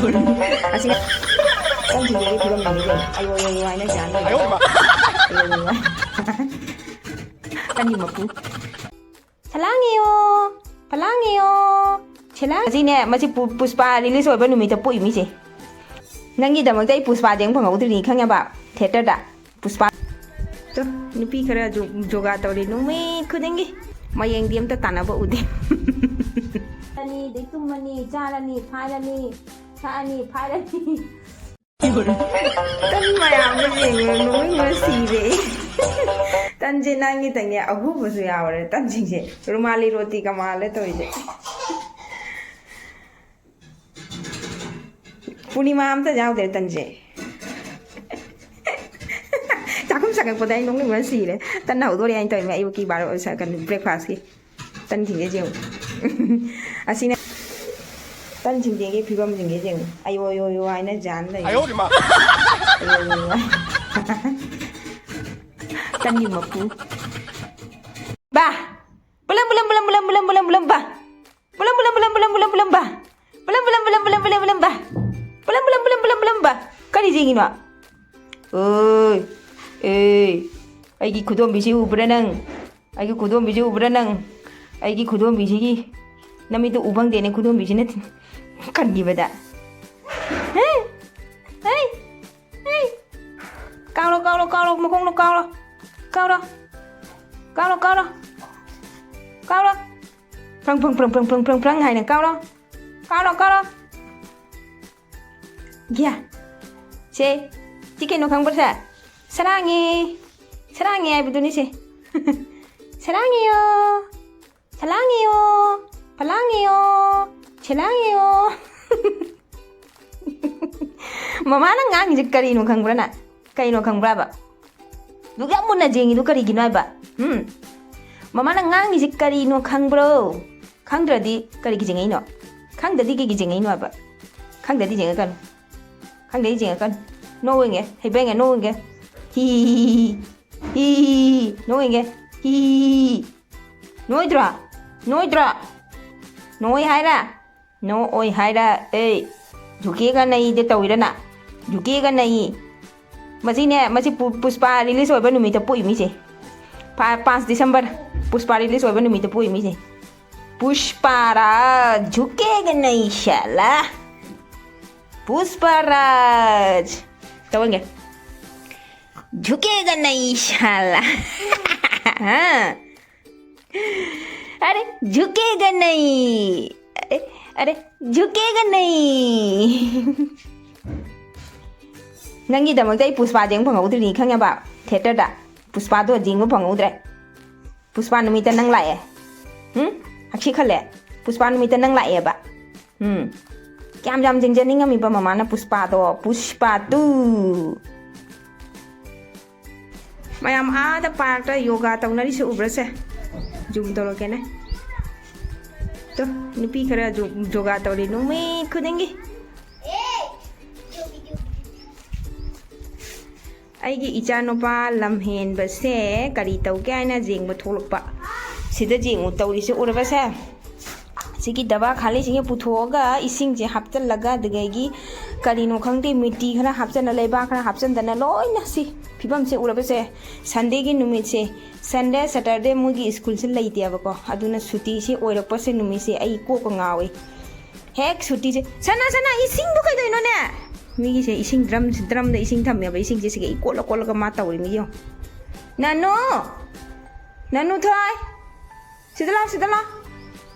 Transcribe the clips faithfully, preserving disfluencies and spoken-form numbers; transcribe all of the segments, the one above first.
ꯑꯁꯤꯅ ꯇꯟ ꯊꯤꯟꯕꯒꯤ ꯐꯤꯕꯝꯗꯅꯤ ꯀꯩꯅꯣ꯫ ꯑꯌꯣ, ꯑꯌꯣ, ꯑꯌꯣ ꯍꯥꯏꯅ ꯆꯥꯅ ꯂꯩ꯫ ꯑꯌꯣ, ꯑꯌꯣ, ꯑꯌꯣ꯫ ꯇꯟꯒꯤ ꯃꯄꯨ꯫ ꯁꯂꯥꯡꯉꯤꯌꯣ, ꯐꯂꯥꯡꯉꯤꯌꯣ, ꯁꯂꯥꯡ-, ꯑꯁꯤꯅꯦ, ꯃꯁꯤ ꯄꯨ-, ꯄꯨꯁꯄꯥ release ꯑꯣꯏꯕ ꯅꯨꯃꯤꯠꯇ ꯄꯣꯛꯏ ꯃꯤꯁꯦ꯫ ꯅꯪꯒꯤꯗꯃꯛꯇ ꯑꯩ ꯄꯨꯁꯄꯥ ꯌꯦꯡ ꯐꯪꯍꯧꯗ꯭ꯔꯤꯅꯤ, ꯈꯪꯉꯕ? Theaterꯗ꯫ ꯄꯨꯁꯄꯥ꯫ ꯇꯨ, ꯅꯨꯄꯤ ꯈꯔ ꯖꯣ-, ꯖꯣꯒꯥ ꯇꯧꯔꯤ ꯅꯨꯃꯤꯠ ꯈꯨꯗꯤꯡꯒꯤ꯫ ꯃꯌꯦꯡꯗꯤ ꯑꯝꯇ ꯇꯥꯟꯅꯕ ꯎꯗꯦ꯫ ꯑꯅꯤ, ꯑꯗꯩ ꯇꯨꯝꯃꯅꯤ, ꯆꯥꯔꯅꯤ, ꯐꯥꯏꯔꯅꯤ, ꯊꯛꯑꯅꯤ, ꯐꯥꯏꯔꯅꯤ꯫ ꯇꯟ ꯃꯌꯥꯝꯗꯣ ꯌꯦꯡꯉꯨꯔ ꯅꯣꯛꯅꯤꯡꯕꯅ ꯁꯤꯔꯦ꯫ ꯇꯟꯁꯦ ꯅꯪꯒꯤꯇꯪꯅꯦ ꯑꯍꯨꯕꯁꯨ ꯌꯥꯎꯔꯦ꯫ ꯇꯟꯁꯤꯡꯁꯦ ꯔꯨꯃꯥꯂꯤ ꯔꯣꯇꯤꯒ ꯃꯥꯜꯂꯦ ꯇꯧꯔꯤꯁꯦ꯫ ꯄꯨꯔꯅꯤꯃꯥ ꯑꯝꯇ ꯌꯥꯎꯗꯦ ꯇꯟꯁꯦ꯫ ꯆꯥꯛꯈꯨꯝ ꯆꯪꯉꯛꯄꯗ ꯑꯩ ꯅꯣꯛꯅꯤꯡꯕꯅ ꯁꯤꯔꯦ꯫ ꯇꯟ ꯍꯧꯗꯣꯔꯦ ꯍꯥꯏꯅ ꯇꯧꯔꯤꯃꯦ ꯑꯌꯨꯛꯀꯤ ꯕꯥꯔꯣ-, ꯀꯩꯅꯣ, breakfastꯀꯤ꯫ ꯇꯟꯁꯤꯡꯁꯦ ꯌꯦꯡꯉꯨ꯫ ꯑꯁꯤꯅ ꯇꯟꯁꯤꯡꯁꯤꯒꯤ ꯐꯤꯕꯝꯁꯤꯡꯁꯦ ꯌꯦꯡꯉꯨ꯫ ꯑꯌꯣ, ꯑꯌꯣ, ꯑꯌꯣ ꯍꯥꯏꯅ ꯖꯥꯟ ꯂꯩ꯫ ꯑꯌꯣ, ꯏꯃꯥ! ꯑꯌꯣ, ꯑꯌꯣ ꯍꯥꯏ-, ꯇꯟꯒꯤ ꯃꯄꯨ꯫ ꯕꯥ! ꯕꯨꯂꯝ, ꯕꯨꯂꯝ, ꯕꯨꯂꯝ, ꯕꯨꯂꯝ, ꯕꯥ! ꯕꯨꯂꯝ, ꯕꯨꯂꯝ, ꯕꯨꯂꯝ, ꯕꯨꯂꯝ, ꯕꯨꯂꯝ, ꯕꯨꯂꯝ, ꯕꯥ! ꯕꯨꯂꯝ, ꯕꯨꯂꯝ, ꯕꯨꯂꯝ, ꯕꯨꯂꯝ, ꯕꯨꯂꯝ, ꯕꯨꯂꯝ, ꯕꯥ! ꯕꯨꯂꯝ, ꯕꯨꯂꯝ, ꯕꯨꯂꯝ, ꯕꯨꯂꯝ, ꯕꯨꯂꯝ, ꯕꯨꯂꯝ, ꯕꯥ! ꯀꯔꯤ ꯌꯦꯡꯉꯤꯅꯣ? ꯑꯣꯏ! ꯑꯦ! ꯑꯩꯒꯤ ꯈꯨꯗꯣꯝꯕꯤꯁꯤ ꯎꯕ꯭ꯔꯥ ꯅꯪ? ꯑꯩꯒꯤ ꯈꯨꯗꯣꯝꯕꯤꯁꯤ ꯎꯕ꯭ꯔꯥ ꯅꯪ? ꯑꯩꯒꯤ ꯈꯨꯗꯣꯝꯕꯤꯁꯤꯒꯤ ꯅꯃꯤꯠꯇꯨ ꯎ ꯐꯪꯗꯦꯅꯦ, ꯈꯨꯗꯣꯝꯕꯤꯁꯤꯅ ꯀꯟꯈꯤꯕꯗ꯫ ꯍꯦ! ꯍꯦ! ꯍꯦ! ꯀꯥꯎꯔꯣ, ꯀꯥꯎꯔꯣ, ꯀꯥꯎꯔꯣ, ꯃꯈꯣꯡꯗꯣ ꯀꯥꯎꯔꯣ꯫ ꯀꯥꯎꯔꯣ꯫ ꯀꯥꯎꯔꯣ, ꯀꯥꯎꯔꯣ꯫ ꯀꯥꯎꯔꯣ꯫ ꯐ꯭ꯔꯪ, ꯐ꯭ꯔꯪ, ꯐ꯭ꯔꯪ ꯍꯥꯏꯅ ꯀꯥꯎꯔꯣ꯫ ꯀꯥꯎꯔꯣ, ꯀꯥꯎꯔꯣ꯫ ꯒ꯭ꯌꯥ꯫ ꯁꯦ, ꯁꯤ ꯀꯩꯅꯣ ꯈꯪꯕ꯭ꯔꯥ ꯁꯦ? ꯁꯔꯥꯡꯉꯦ꯫ ꯁꯔꯥꯡꯉꯦ ꯍꯥꯏꯕꯗꯨꯅꯤ ꯁꯦ꯫ ꯁꯔꯥꯡꯉꯦꯌꯣ꯫ ꯁꯂꯥꯡꯉꯦꯌꯣ꯫ ꯐꯂꯥꯡꯉꯦꯌꯣ꯫ ꯁꯦꯂꯥꯡꯉꯦꯌꯣ꯫ ꯃꯃꯥꯅ ꯉꯥꯡꯉꯤꯁꯦ ꯀꯔꯤꯅꯣ ꯈꯪꯕ꯭ꯔꯥ ꯅꯪ? ꯀꯩꯅꯣ ꯈꯪꯕ꯭ꯔꯥꯕ? ꯑꯗꯨꯛ ꯌꯥꯝ ꯃꯨꯟꯅ ꯌꯦꯡꯉꯤꯗꯨ ꯀꯔꯤꯒꯤꯅꯣ ꯍꯥꯏꯕ? ꯎꯝ? ꯃꯃꯥꯅ ꯉꯥꯡꯉꯤꯁꯦ ꯀꯔꯤꯅꯣ ꯈꯪꯕ꯭ꯔꯣ? ꯈꯪꯗ꯭ꯔꯗꯤ ꯀꯔꯤꯒꯤ ꯌꯦꯡꯉꯛꯏꯅꯣ? ꯈꯪꯗ꯭ꯔꯗꯤ ꯀꯩꯒꯤ ꯌꯦꯡꯉꯛꯏꯅꯣ ꯍꯥꯏꯕ? ꯈꯪꯗ꯭ꯔꯗꯤ ꯌꯦꯡꯉꯛꯀꯅꯨ꯫ ꯈꯪꯗ꯭ꯔꯗꯤ ꯌꯦꯡꯉꯛꯀꯅꯨ꯫ ꯅꯣꯛꯎ ꯌꯦꯡꯒꯦ꯫ ꯍꯩꯕ ꯌꯦꯡꯒꯦ, ꯅꯣꯛꯎ ꯌꯦꯡꯒꯦ꯫ ꯍꯤ, ꯍꯤ, ꯍꯤ, ꯍꯤ꯫ ꯍꯤ, ꯍꯤ, ꯍꯤ, ꯍꯤ꯫ ꯅꯣꯛꯎ ꯌꯦꯡꯒꯦ꯫ ꯍꯤ, ꯍꯤ, ꯍꯤ, ꯍꯤ꯫ ꯅꯣꯏꯗ꯭ꯔꯣ? ꯅꯣꯏꯗ꯭ꯔꯣ? ꯅꯣꯏ ꯍꯥꯏꯔ? ꯅꯣꯛꯑꯣꯏ ꯍꯥꯏꯔ? ꯑꯦ꯫ ꯖꯨꯀꯦꯒ ꯅꯩꯗ ꯇꯧꯋꯤꯔꯅ? ꯖꯨꯀꯦꯒ ꯅꯩ꯫ ꯃꯁꯤꯅꯦ, ꯃꯁꯤ ꯄꯨ-, ꯄꯨꯁꯄꯥ release ꯑꯣꯏꯕ ꯅꯨꯃꯤꯠꯇ ꯄꯣꯛꯏ ꯃꯤꯁꯦ꯫ ꯐꯥ-, ꯄꯥꯟꯁ December, ꯄꯨꯁꯄꯥ release ꯑꯣꯏꯕ ꯅꯨꯃꯤꯠꯇ ꯄꯣꯛꯏ ꯃꯤꯁꯦ꯫ ꯄꯨꯁꯄꯥ ꯔꯥꯖ, ꯖꯨꯀꯦꯒ ꯅꯩ ꯁꯥꯂꯥ꯫ ꯄꯨꯁꯄꯥ ꯔꯥꯖ꯫ ꯇꯧꯍꯟꯒꯦ꯫ ꯖꯨꯀꯦꯒ ꯅꯩ ꯁꯥꯂꯥ꯫ ꯑꯔꯦ, ꯖꯨꯀꯦꯒ ꯅꯩ꯫ ꯑꯔꯦ, ꯑꯔꯦ, ꯖꯨꯀꯦꯒ ꯅꯩ꯫ ꯅꯪꯒꯤꯗꯃꯛꯇ ꯑꯩ ꯄꯨꯁꯄꯥ ꯌꯦꯡꯕ ꯐꯪꯍꯧꯗ꯭ꯔꯤꯅꯤ, ꯈꯪꯉꯕ? Theatreꯗ ꯄꯨꯁꯄꯥꯗꯣ ꯌꯦꯡꯕ ꯐꯪꯍꯧꯗ꯭ꯔꯦ꯫ ꯄꯨꯁꯄꯥ ꯅꯨꯃꯤꯠꯇ ꯅꯪ ꯂꯥꯛꯑꯦ꯫ ꯎꯝ? ꯍꯛꯁꯤ ꯈꯜꯂꯦ꯫ ꯄꯨꯁꯄꯥ ꯅꯨꯃꯤꯠꯇ ꯅꯪ ꯂꯥꯛꯑꯦꯕ꯫ ꯎꯝ꯫ ꯀꯌꯥꯝ ꯌꯥꯝ ꯌꯦꯡꯖꯅꯤꯡꯉꯝꯃꯤꯕ ꯃꯃꯥꯅ ꯄꯨꯁꯄꯥꯗꯣ? ꯄꯨꯁꯄꯥ two꯫ ꯃꯌꯥꯝ ꯑꯥꯗ parkꯇ yoga ꯇꯧꯅꯔꯤꯁꯦ ꯎꯕ꯭ꯔꯥꯁꯦ? Zoom ꯇꯧꯔꯛꯀꯦꯅꯦ꯫ ꯇꯣ, ꯅꯨꯄꯤ ꯈꯔ ꯖꯣ-, yoga ꯇꯧꯔꯤ ꯅꯨꯃꯤꯠ ꯈꯨꯗꯤꯡꯒꯤ꯫ ꯑꯩꯒꯤ ꯏꯆꯥꯅꯨꯄꯥ ꯂꯝꯍꯦꯟꯕꯁꯦ ꯀꯔꯤ ꯇꯧꯒꯦ ꯍꯥꯏꯅ ꯌꯦꯡꯕ ꯊꯣꯛꯂꯛꯄ꯫ ꯁꯤꯗ ꯌꯦꯡꯉꯨ ꯇꯧꯔꯤꯁꯦ ꯎꯔꯕꯁꯦ? ꯁꯤꯒꯤ ꯗꯕꯥ ꯈꯥꯂꯤꯁꯤꯒꯤ ꯄꯨꯊꯣꯛꯑꯒ ꯏꯁꯤꯡꯁꯦ ꯍꯥꯞꯆꯤꯜꯂꯒ, ꯑꯗꯨꯗꯒꯤ ꯀꯔꯤꯅꯣ ꯈꯪꯗꯦ, ꯃꯤꯇꯤ ꯈꯔ ꯍꯥꯞꯆꯤꯟꯅ, ꯂꯩꯕꯥꯛ ꯈꯔ ꯍꯥꯞꯆꯤꯟꯗꯅ ꯂꯣꯏꯅ ꯁꯤ ꯐꯤꯕꯝꯁꯦ ꯎꯔꯕꯁꯦ? Sundayꯒꯤ ꯅꯨꯃꯤꯠꯁꯦ, Sunday, Saturday ꯃꯣꯏꯒꯤ ꯁ꯭ꯀꯨꯜꯁꯦ ꯂꯩꯇꯦꯕꯀꯣ, ꯑꯗꯨꯅ ꯁꯨꯇꯤꯁꯦ ꯑꯣꯏꯔꯛꯄꯁꯦ ꯅꯨꯃꯤꯠꯁꯦ ꯑꯩ ꯀꯣꯛꯀ ꯉꯥꯎꯏ꯫ ꯍꯦꯛ ꯁꯨꯇꯤꯁꯦ, "ꯁꯅꯥ, ꯁꯅꯥ, ꯏꯁꯤꯡꯗꯣ ꯀꯩꯗꯧꯅꯣꯅꯦ?" ꯃꯤꯒꯤꯁꯦ ꯏꯁꯤꯡ ꯗ꯭ꯔꯝ, ꯗ꯭ꯔꯝꯗ ꯏꯁꯤꯡ ꯊꯝꯃꯦꯕ, ꯏꯁꯤꯡꯁꯦ ꯁꯤꯒ ꯏ ꯀꯣꯠꯂ ꯀꯣꯠꯂꯒ ꯃꯥ ꯇꯧꯔꯤ ꯃꯤ ꯌꯦꯡꯉꯣ꯫ "ꯅꯅꯨ, ꯅꯅꯨ ꯊꯣꯏ, ꯁꯤꯗ ꯂꯥꯎ, ꯁꯤꯗ ꯂꯥꯎ,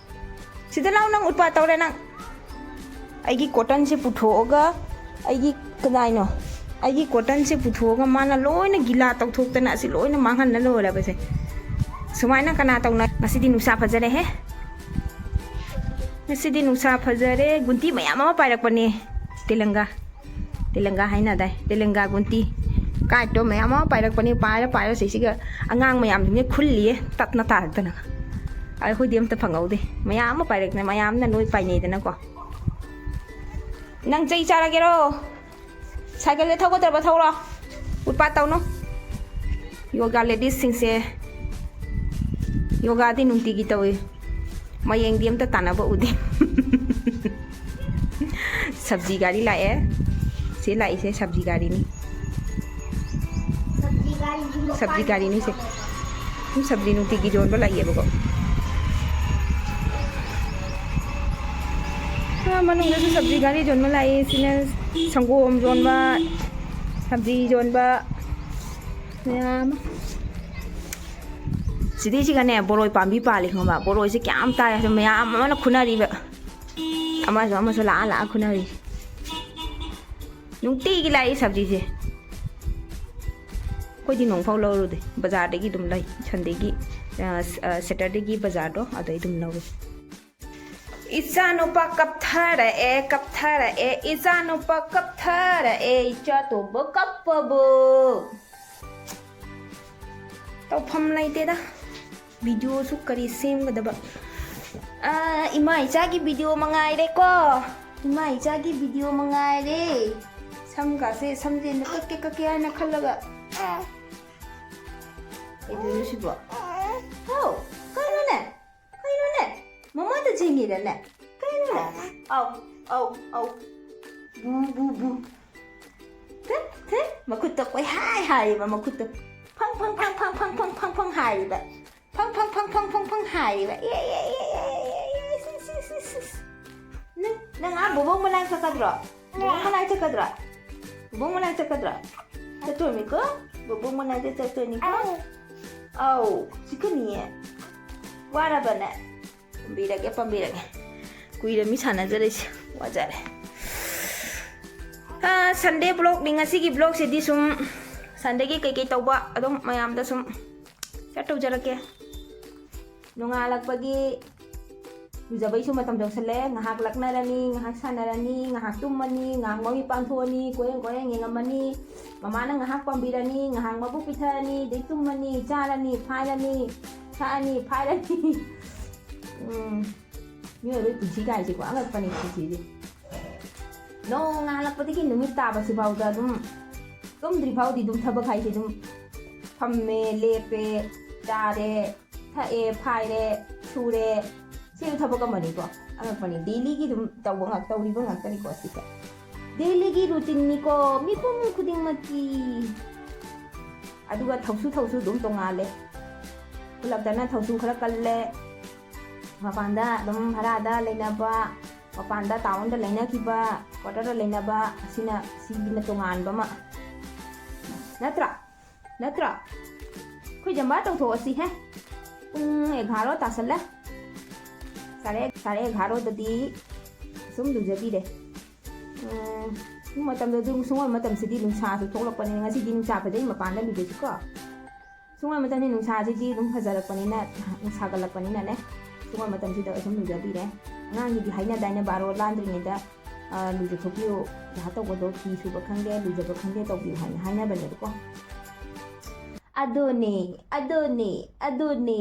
ꯁꯤꯗ ꯂꯥꯎ, ꯅꯪ ꯎꯠꯄꯥꯠ ꯇꯧꯔꯦ ꯅꯪ꯫" ꯑꯩꯒꯤ cottonꯁꯦ ꯄꯨꯊꯣꯛꯑꯒ, ꯑꯩꯒꯤ ꯀꯗꯥꯏꯅꯣ? ꯑꯩꯒꯤ cottonꯁꯦ ꯄꯨꯊꯣꯛꯑꯒ ꯃꯥꯅ ꯂꯣꯏꯅ ꯒꯤꯂꯥ ꯇꯧꯊꯣꯛꯇꯅ ꯑꯁꯤ ꯂꯣꯏꯅ ꯃꯥꯡꯍꯟꯅ ꯂꯣꯏꯔꯕꯁꯦ꯫ ꯁꯨꯃꯥꯏꯅ ꯀꯅꯥ ꯇꯧꯅ? ꯉꯁꯤꯗꯤ ꯅꯨꯡꯁꯥ ꯐꯖꯔꯦꯍꯦ꯫ ꯉꯁꯤꯗꯤ ꯅꯨꯡꯁꯥ ꯐꯖꯔꯦ꯫ ꯒꯨꯟꯇꯤ ꯃꯌꯥꯝ ꯑꯃ ꯄꯥꯏꯔꯛꯄꯅꯦ꯫ ꯇꯦꯂꯪꯒꯥ꯫ ꯇꯦꯂꯪꯒꯥ ꯍꯥꯏꯅꯗꯥꯏ? ꯇꯦꯂꯪꯒꯥ ꯒꯨꯟꯇꯤ꯫ Kiteꯇꯣ ꯃꯌꯥꯝ ꯑꯃ ꯄꯥꯏꯔꯛꯄꯅꯦ꯫ ꯄꯥꯏꯔ ꯄꯥꯏꯔ ꯁꯤꯁꯤꯒ ꯑꯉꯥꯡ ꯃꯌꯥꯝꯁꯤꯡꯁꯦ ꯈꯨꯜꯂꯤꯌꯦ꯫ ꯇꯠꯅ ꯇꯥꯔꯛꯇꯅ꯫ ꯑꯩꯈꯣꯏꯗꯤ ꯑꯝꯇ ꯐꯪꯍꯧꯗꯦ꯫ ꯃꯌꯥꯝ ꯑꯃ ꯄꯥꯏꯔꯛꯇꯅ, ꯃꯌꯥꯝꯅ ꯂꯣꯏ ꯄꯥꯏꯅꯩꯗꯅꯀꯣ꯫ ꯅꯪ ꯆꯩ ꯆꯥꯔꯒꯦꯔꯣ? ꯁꯥꯏꯀꯜꯗ ꯊꯧꯒꯗꯕ ꯊꯧꯔꯣ꯫ ꯎꯠꯄꯥꯠ ꯇꯧꯅꯨ꯫ Yoga ladiesꯁꯤꯡꯁꯦ yogaꯗꯤ ꯅꯨꯡꯇꯤꯒꯤ ꯇꯧꯏ꯫ ꯃꯌꯦꯡꯗꯤ ꯑꯝꯇ ꯇꯥꯟꯅꯕ ꯎꯗꯦ꯫ ꯁꯕꯖꯤ ꯒꯥꯔꯤ ꯂꯥꯛꯑꯦ꯫ ꯁꯤ ꯂꯥꯛꯏꯁꯦ ꯁꯕꯖꯤ ꯒꯥꯔꯤꯅꯤ꯫ ꯁꯕꯖꯤ ꯒꯥꯔꯤꯒꯤ ꯁꯕꯖꯤ ꯒꯥꯔꯤꯅꯤ ꯁꯦ꯫ ꯁꯨꯝ ꯁꯕꯖꯤ ꯅꯨꯡꯇꯤꯒꯤ ꯌꯣꯟꯕ ꯂꯥꯛꯏꯌꯦꯕꯀꯣ꯫ ꯑꯥ, ꯃꯅꯨꯡꯗꯁꯨ ꯁꯕꯖꯤ ꯒꯥꯔꯤ ꯌꯣꯟꯕ ꯂꯥꯛꯏ꯫ ꯁꯤꯅ ꯁꯪꯒꯣꯝ ꯌꯣꯟꯕ, ꯁꯕꯖꯤ ꯌꯣꯟꯕ ꯃꯌꯥꯝ ꯑꯃ꯫ ꯁꯤꯗꯩꯁꯤꯒꯅꯦ ꯕꯣꯔꯣꯏ ꯄꯥꯝꯕꯤ ꯄꯥꯜꯂꯤ ꯈꯪꯕ? ꯕꯣꯔꯣꯏꯁꯦ ꯀꯌꯥꯝ ꯇꯥꯏ ꯍꯥꯏꯗꯣ, ꯃꯌꯥꯝ ꯑꯃꯅ ꯈꯨꯟꯅꯔꯤꯕ꯫ ꯑꯃꯁꯨ ꯑꯃꯁꯨ ꯂꯥꯛꯑ ꯂꯥꯛꯑ ꯈꯨꯟꯅꯔꯤ꯫ ꯅꯨꯡꯇꯤꯒꯤ ꯂꯥꯛꯏ ꯁꯕꯖꯤꯁꯦ꯫ ꯑꯩꯈꯣꯏꯗꯤ ꯅꯣꯡꯐꯥꯎ ꯂꯧꯔꯨꯗꯦ, ꯕꯖꯥꯔꯗꯒꯤ ꯑꯗꯨꯝ ꯂꯩ꯫ ꯁꯟꯗꯦꯒꯤ, ꯑ, ꯁ-, ꯑ, ꯁꯦꯇꯔꯗꯦꯒꯤ ꯕꯖꯥꯔꯗꯣ ꯑꯗꯩ ꯑꯗꯨꯝ ꯂꯧꯏ꯫ ꯏꯆꯥꯅꯨꯄꯥ ꯀꯞꯊꯔꯛꯑꯦ, ꯀꯞꯊꯔꯛꯑꯦ, ꯏꯆꯥꯅꯨꯄꯥ ꯀꯞꯊꯔꯛꯑꯦ, ꯏꯆꯥ ꯇꯣꯝꯕ ꯀꯞꯄꯕꯨ꯫ ꯇꯧꯐꯝ ꯂꯩꯇꯦꯗ꯫ ꯚꯤꯗꯤꯑꯣꯁꯨ ꯀꯔꯤ ꯁꯦꯝꯒꯗꯕ? ꯑꯥ, ꯏꯃꯥ ꯏꯆꯥꯒꯤ ꯚꯤꯗꯤꯑꯣ ꯃꯉꯥꯏꯔꯦꯀꯣ꯫ ꯏꯃꯥ ꯏꯆꯥꯒꯤ ꯚꯤꯗꯤꯑꯣ ꯃꯉꯥꯏꯔꯦ꯫ ꯁꯝꯒꯥꯁꯦ, ꯁꯝꯖꯦꯟꯗ ꯀꯛꯀꯦ ꯀꯛꯀꯦ ꯍꯥꯏꯅ ꯈꯜꯂꯒ꯫ ꯀꯩꯗꯧꯔꯤꯅꯣ ꯁꯤꯕꯣ? ꯍꯥꯎ, ꯀꯩꯅꯣꯅꯦ? ꯀꯩꯅꯣꯅꯦ? ꯃꯃꯥꯗ ꯆꯦꯟꯒꯤꯔꯅꯦ? ꯀꯩꯅꯣꯅꯦ? ꯑꯧ, ꯑꯧ, ꯑꯧ꯫ ꯕꯨ, ꯕꯨ, ꯕꯨ꯫ ꯊꯦ, ꯊꯦ, ꯃꯈꯨꯠꯇ ꯀꯣꯏꯍꯥꯏ ꯍꯥꯏꯔꯤꯕ, ꯃꯈꯨꯠꯇ ꯐꯪ, ꯐꯪ, ꯐꯪ ꯍꯥꯏꯔꯤꯕ꯫ ꯐꯪ, ꯐꯪ, ꯐꯪ, ꯐꯪ, ꯐꯪ ꯍꯥꯏꯔꯤꯕ꯫ ꯑꯦ, ꯑꯦ, ꯑꯦ, ꯑꯦ, ꯑꯦ, ꯑꯦ, ꯑꯦ, ꯁꯤ, ꯁꯤ, ꯁꯤ, ꯁꯤ꯫ ꯅꯪ, ꯅꯪ ꯑꯥ ꯕꯣꯕꯣꯛ ꯃꯅꯥꯛ ꯆꯠꯀꯗ꯭ꯔꯣ? ꯕꯣꯕꯣꯛ ꯃꯅꯥꯛ ꯆꯠꯀꯗ꯭ꯔꯣ? ꯕꯣꯕꯣꯛ ꯃꯅꯥꯛ ꯆꯠꯀꯗ꯭ꯔꯣ? ꯆꯠꯇꯣꯏꯅꯤꯀꯣ? ꯕꯣꯕꯣꯛ ꯃꯅꯥꯛꯇ ꯆꯠꯇꯣꯏꯅꯤꯀꯣ? ꯑꯧ, ꯆꯤꯛꯀꯅꯤꯌꯦ꯫ ꯋꯥꯔꯕꯅꯦ? ꯄꯥꯝꯕꯤꯔꯒꯦ, ꯄꯥꯝꯕꯤꯔꯒꯦ꯫ ꯀꯨꯏꯔꯃꯤ ꯁꯥꯟꯅꯖꯔꯤꯁꯦ, ꯋꯥꯖꯔꯦ꯫ ꯑꯥ, ꯁꯟꯗꯦ ꯕ꯭ꯂꯣꯒꯅꯤ ꯉꯁꯤꯒꯤ ꯕ꯭ꯂꯣꯒꯁꯤꯗꯤ꯫ ꯁꯨꯝ ꯁꯟꯗꯦꯒꯤ ꯀꯩꯀꯩ ꯇꯧꯕ ꯑꯗꯨꯝ ꯃꯌꯥꯝꯗ ꯁꯨꯝ ꯁꯤꯌꯔ ꯇꯧꯖꯔꯛꯀꯦ꯫ ꯅꯣꯡꯉꯥꯜꯂꯛꯄꯒꯤ ꯂꯨꯖꯕꯩꯁꯨ ꯃꯇꯝ ꯌꯧꯁꯜꯂꯦ꯫ ꯉꯥꯏꯍꯥꯛ ꯂꯛꯅꯔꯅꯤ, ꯉꯥꯏꯍꯥꯛ ꯁꯥꯟꯅꯔꯅꯤ, ꯉꯥꯏꯍꯥꯛ ꯇꯨꯝꯃꯅꯤ, ꯉꯥꯏꯍꯥꯛ ꯃꯃꯤꯠ ꯄꯥꯡꯊꯣꯛꯑꯅꯤ, ꯀꯣꯏꯔꯦꯡ ꯀꯣꯏꯔꯦꯡ ꯌꯦꯡꯉꯝꯃꯅꯤ꯫ ꯃꯃꯥꯅ ꯉꯥꯏꯍꯥꯛ ꯄꯥꯝꯕꯤꯔꯅꯤ, ꯉꯥꯏꯍꯥꯛ ꯃꯕꯨꯛ ꯄꯤꯊꯛꯑꯅꯤ, ꯑꯗꯩ ꯇꯨꯝꯃꯅꯤ, ꯆꯥꯔꯅꯤ, ꯐꯥꯏꯔꯅꯤ, ꯊꯛꯑꯅꯤ, ꯐꯥꯏꯔꯅꯤ꯫ ꯎꯝ, ꯃꯤꯑꯣꯏꯕꯒꯤ ꯄꯨꯟꯁꯤ ꯀꯥꯏꯁꯦꯀꯣ, ꯑꯉꯛꯄꯅꯤ ꯄꯨꯟꯁꯤꯁꯦ꯫ ꯅꯣꯡꯉꯥꯜꯂꯛꯄꯗꯒꯤ ꯅꯨꯃꯤꯠ ꯇꯥꯕꯁꯤꯐꯥꯎꯗ ꯑꯗꯨꯝ, ꯇꯨꯝꯗ꯭ꯔꯤ ꯐꯥꯎꯗꯤ ꯑꯗꯨꯝ ꯊꯕꯛ ꯍꯥꯏꯁꯦ ꯑꯗꯨꯝ ꯐꯝꯃꯦ, ꯂꯦꯞꯄꯦ, ꯆꯥꯔꯦ, ꯊꯛꯑꯦ, ꯐꯥꯏꯔꯦ, ꯁꯨꯔꯦ꯫ ꯁꯤꯁꯨ ꯊꯕꯛ ꯑꯃꯅꯤꯀꯣ꯫ ꯑꯉꯛꯄꯅꯤ, ꯗꯦꯂꯤꯒꯤ ꯑꯗꯨꯝ ꯇꯧꯕ ꯉꯥꯛ-, ꯇꯧꯔꯤꯕ ꯉꯥꯛꯇꯅꯤꯀꯣ ꯁꯤꯁꯦ꯫ ꯗꯦꯂꯤꯒꯤ ꯔꯨꯇꯤꯟꯅꯤꯀꯣ ꯃꯤꯄꯨꯝ ꯈꯨꯗꯤꯡꯃꯛꯀꯤ꯫ ꯑꯗꯨꯒ ꯊꯧꯁꯨ ꯊꯧꯁꯨ ꯑꯗꯨꯝ ꯇꯣꯡꯉꯥꯜꯂꯦ꯫ ꯈꯨꯂꯛꯇꯅ ꯊꯧꯁꯨ ꯈꯔ ꯀꯜꯂꯦ꯫ ꯃꯄꯥꯟꯗ ꯑꯗꯨꯝ ꯚꯔꯥꯗ ꯂꯩꯅꯕ, ꯃꯄꯥꯟꯗ ꯇꯥꯎꯟꯗ ꯂꯩꯅꯈꯤꯕ, ꯀ꯭ꯋꯥꯇꯔꯗ ꯂꯩꯅꯕ ꯑꯁꯤꯅ, ꯁꯤꯒꯤꯅ ꯇꯣꯉꯥꯟꯕ ꯑꯃ꯫ ꯅꯠꯇ꯭ꯔꯥ? ꯅꯠꯇ꯭ꯔꯥ? ꯑꯩꯈꯣꯏ ꯖꯝꯕꯥ ꯇꯧꯊꯣꯛꯑꯁꯤ ꯍꯦ꯫ ꯄꯨꯡ ꯑꯦꯒꯥꯔꯣ ꯇꯥꯁꯜꯂꯦ꯫ ꯁꯥꯔꯦ, ꯁꯥꯔꯦ ꯑꯦꯒꯥꯔꯣꯗꯗꯤ ꯁꯨꯝ ꯂꯨꯖꯕꯤꯔꯦ꯫ ꯎꯝ, ꯁꯨꯝ ꯃꯇꯝꯗ ꯑꯗꯨꯝ, ꯁꯨꯝꯕ ꯃꯇꯝꯁꯤꯗꯤ ꯅꯨꯡꯁꯥꯁꯨ ꯊꯣꯛꯂꯛꯄꯅꯤꯅ ꯉꯁꯤꯗꯤ ꯅꯨꯡꯁꯥ ꯐꯖꯩ, ꯃꯄꯥꯟꯗ ꯂꯨꯖꯁꯤꯀꯣ꯫ ꯁꯨꯝꯕ ꯃꯇꯝꯗꯤ ꯅꯨꯡꯁꯥꯁꯤꯗꯤ ꯑꯗꯨꯝ ꯐꯖꯔꯛꯄꯅꯤꯅ, ꯁꯥꯒꯠꯂꯛꯄꯅꯤꯅꯅꯦ, ꯁꯨꯝꯕ ꯃꯇꯝꯁꯤꯗ ꯁꯨꯝ ꯂꯨꯖꯕꯤꯔꯦ꯫ ꯑꯉꯥꯡꯒꯤꯗꯤ ꯍꯥꯏꯅꯗꯥꯏꯅꯦ, ꯕꯥꯔꯣ ꯂꯥꯟꯗ꯭ꯔꯤꯉꯩꯗ, ꯑ, ꯂꯨꯖꯊꯣꯛꯄꯤꯌꯨ, ꯀꯩꯅꯣ ꯇꯧꯕꯗꯣ, ꯐꯤ ꯁꯨꯕ ꯈꯪꯗꯦ, ꯂꯨꯖꯕ ꯈꯪꯗꯦ ꯇꯧꯕꯤꯌꯨ ꯍꯥꯏꯅ ꯍꯥꯏꯅꯕꯅꯦꯕꯀꯣ꯫ ꯑꯗꯨꯅꯦ, ꯑꯗꯨꯅꯦ, ꯑꯗꯨꯅꯦ꯫